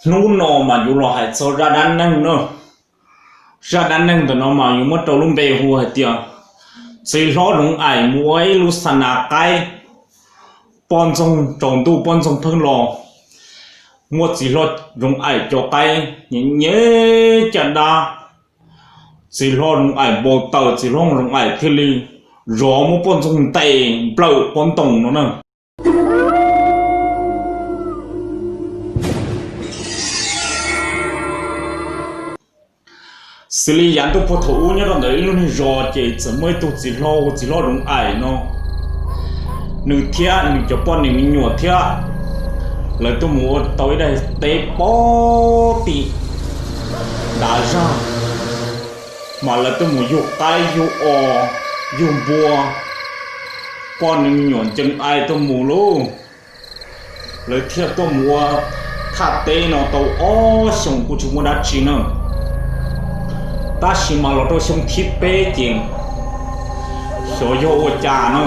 Hnub no mas yuav los hais txog zaj dab neeg no. Zaj dab neeg ntawm no mas yuav muab rau lub npe hu hais tias txiv hlob Zoov Aim mus ua ib lub xa nas qaib. Poj ntxoog tsaus ntuj poj ntxoog pheej los, muaj txiv hlob Zoov Aim cov qaib nyev nyev caj dab. Txiv hlob Zoov Aim npau taws, txiv hlob Zoov Aim thiaj li zov muab poj ntxoog ntes nplawm pob ntoo no na. Xws li yav ntuj puag thaum ub nyob rau ntawm ib lub niag zos ces txawm muaj ib tug txiv hlob hu txiv hlob Zoov Aim no, nws thiab nws cov poj niam me nyuam thiab, lawv tuaj mus ua tau ib daim teb pob tim ntav zaj, mas lawv tuaj mus yug qaib yug os, yug npua, poj niam me nyuam ncees ai tuaj mus lauj. Lawv thiaj tuaj mus ua thaj teb no tau ob xyoos kuj tsis muaj dab tsi na. Tab sis mas los rau xyoo thib peb ces xyov yog ua cas na,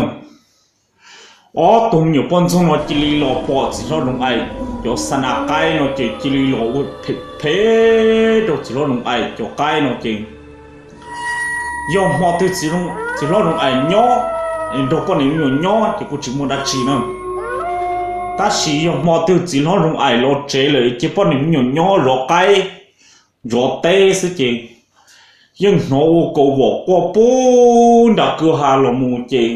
ob tug me nyuam poj ntxoog no cia li los pom txiv hlob Zoov Aim cov xa nas qaib no ces cia li los ua phem phem rau txiv hlob Zoov Aim cov qaib no ces yog hmo twg txiv hlob Zoov Aim nyob nrog poj niam me nyuam nyob ces kuj tsis muaj dab tsi na. Tab sis yog hmo twg txiv hlob Zoov Aim los tsev lawm ces poj niam me nyuam nyob zov qaib zov teb xwb ces yeej hnov ua kaus vom quaj puag nram kwj ha los mus ces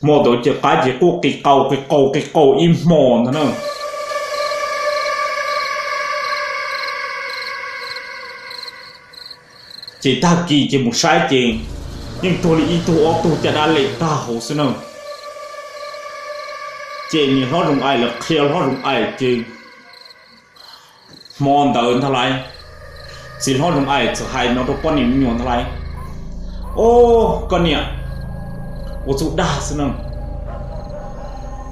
hmo ntawd ces qaib ces quaj qis qaus qis qaus qis qaus ib hmo ntag na. Ces tag kis ces mus saib ces yeej tuag li ib tug ob tug caj dab lem tag hauv xwb na. Ces niam hlob Zoov Aim lawv qhia hlob Zoov Aim ces hmo ntawd ntag lauj, txiv hlob Zoov Aim txawm hais no rau poj niam me nyuam ntag lauj, Au, koj niam, ua txuj dag xwb na,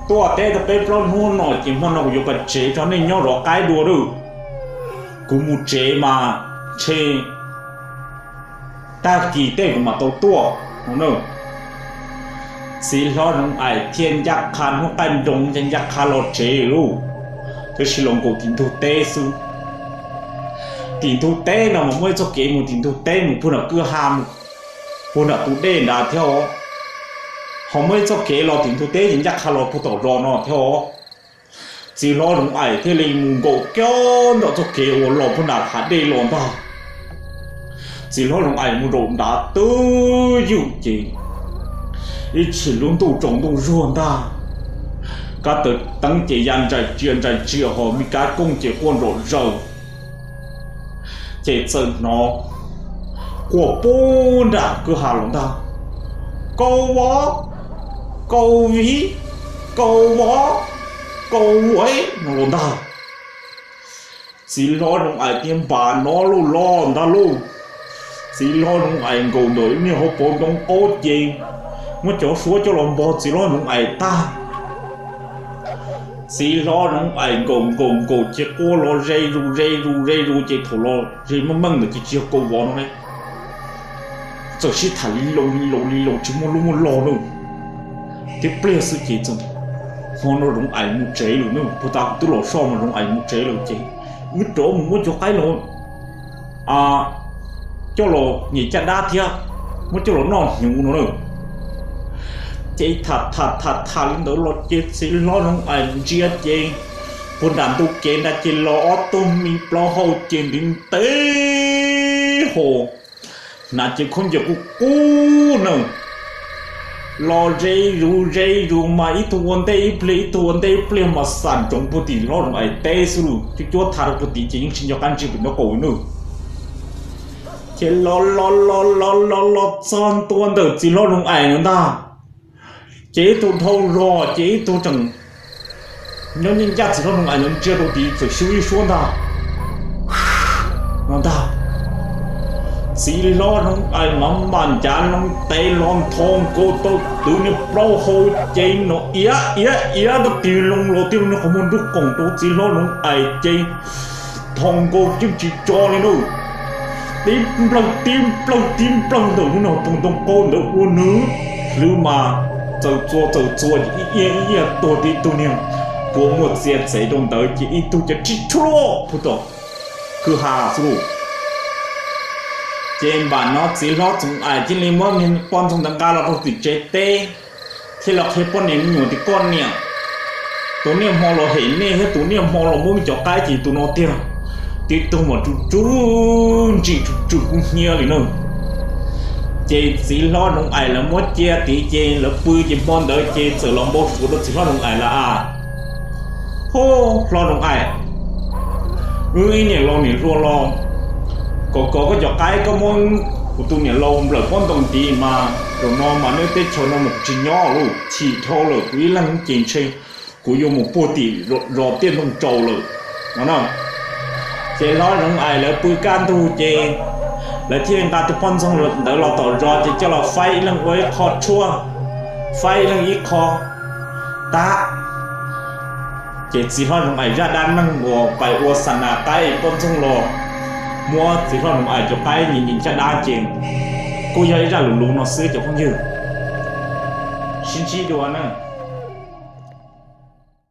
tuaj teb tau peb plaub hnub no ces hmo no kuv yuav pais tsev tso nej nyob zov qaib dua lauj, kuv mus tsev mas ntshe tag kis tej kuv mam tau tuaj no na. Txiv hlob Zoov Aim thiaj ncaj qha hnub qaij nroos ces ncaj qha los tsev lauj, tab sis los nkaum tim ntug teb xwb. Tim ntug teb no mas muaj ib txoj kev mus tim ntug teb mus puag nram kwj ha, puag nram tus dej nrad thiab os. Ho muaj ib txoj kev los tim ntug teb ces ncaj qha los puag tom zos no thiab os. Txiv hlob Zoov Aim thiaj li mus nkaum kiag nram txoj kev uas los puag nram hav dej los ntag. Txiv hlob Zoov Aim mus zaum nrad twb ywm ces ib chim lub ntuj tsaus ntuj zuag ntag, kab taws teeb ces ya ntsais tsia ntsais tsia ho me kab kooj ces quaj nrom zaws. Ces txawm hnov quaj puag nram kwj ha los ntag, Kau vov, kau viv, kau vov, kau vuav no los ntag. Txiv hlob Zoov Aim tias npam no lauj los ntag lauj. Txiv hlob Zoov Aim nkaum ntawm ib niag hauv paus ntoo qaub ces muab cov suab coj los npog txiv hlob Zoov Aim tag. Txiv hlob Zoov Aim nkaum nkaum nkaum ces quaj los ze zus ze zus ze zus ces thaum los ze meej meej ntawd ces tsis yog kau vov no ne, txawm sib tham li laus li laus li laus tsis muaj lub muaj lo lawm. Tib pliag xwb ces txawm, hmo no Zoov Aim mus tsev lawm na, puag ta kuv twb los soj mas Zoov Aim mus tsev lawm ces wb rov mus muab cov qaib los coj los nyem caj dab thiab muab coj los noj hnyuv no na. Ces tham tham tham tham li ntawd los ces txiv hlob Zoov Aim ntsia ces puag nram ntug kev nrad ces los ob tug me plaub hau ces ntiv ntev hos, hnav cev khaub ncaws qub qub na, los ze zus ze zus mas ib tug ua ntej ib pliag ib tug ua ntej ib pliag mas xam ntsoov puag tim hlob Zoov Aim teb xwb lauj, cuab cuab tha rau puag tim ces yeej tsis nco qab ntsia pem nraub qaum na. Ces los los los los los los txog ntua ntawm txiv hlob Zoov Aim no ntag, ces ib tug dhau zog ces ib tug tseem nyob ncaj ncaj txiv hlob Zoov Aim ntawd ntsia rau tid txawm xyub ib suab ntag no ntag. Txiv hlob Zoov Aim mas mam ncav loo tes los nthos nkaus tau twv niag plaub hau ces no iav iav iav tab tig loo los tij loo niag qhov muag nruj qoom rau txiv hlob Zoov Aim ces nthos nkaus yeej tsis tso li na. Tib nplawg tib nplawg tib nplawg ntawm lub niag hauv paus ntoo qaub ntawd ua nws hlwb mas txawm txua txawm txua ces ib iab ib iab tuag tib tug niag kua muag txia txev rau ntawd ces ib tug ces ris tshuaj puag tom kwj ha xwb lauj. Ces npam no txiv hlob Txoov Aim thiaj li muab poj ntxoog ntawd nqa los rau tim tsev teb, thiaj los qhia poj niam me nyuam tias koj niam, tus niag hmo los hem nej thiab tus niag hmo los muab me cov qaib ces tus no tiag, tib tug mas tsw tsw ntsim tsw tsw kub hnyiab li na. Ces txiv hlob Noov Aim lawv muab cia tid ces lawv pw ces hmo ntawd ces txawm los npau suav rau txiv hlob Noov Aim lawv a, Hub, hlob Noov Aim, wb ib niam laus niam hluas los kom kov koj cov qaib, koj muab kuv tus niam laus nplawm pob ntoo tid mas zaum no mas nej teb chaws no mus tsis nyob lauj, chim dhau lawm, kuv ib leeg ces ntshe kuv yuav mus puag tim zos Tiaj Ntoo Tsau lawm no na. Ces hlob Noov Aim lawv pw kaj ntug ces lawv thiaj nqa tus poj ntxoog ntawd los tom zos ces coj los faib ib leeg ua ib qho tshuaj, faib ib leeg ib qho tag. Ces txiv hlob Noov Aim zaj dab neeg uas pais ua xa nas qaib poj ntxoog los muab txiv hlob Noov Aim cov qaib nyias nyias caj dab ces kuj yog ib zaj lus luv no xwb cov phooj ywg. Sib ntsib dua na.